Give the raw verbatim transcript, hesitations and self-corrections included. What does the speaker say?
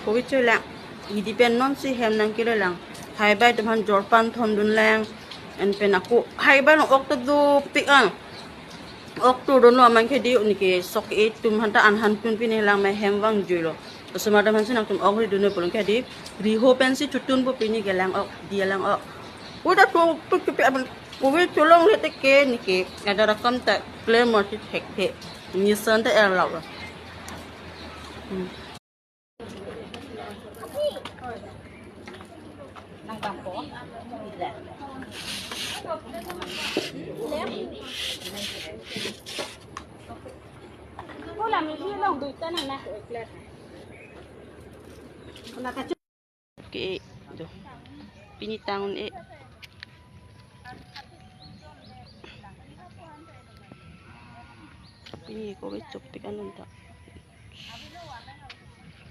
Covid cholang. Hidi pen non si hem nangkele lang. Haibai atum aphan jorpan thondun lang. Anpen ako haibai along ok ta dopik an. Ok turdunlo aman ke di, neke sok e atum aphan ta an han tun pine lang, ma hem vangjuilo. Osomar atum aphan si nangtum ok ridunlo pulo ke di. Riho pensi chotun po pine ke lang ok, di lang ok. Uda to pik pik aman. Covid cholongle te ke neke. Ada rakam ta klem mati thekthe. Nisan ta erlak lo. Hmm. Ke do. Pini tang un-e. Pini ko ke chopik anun ta.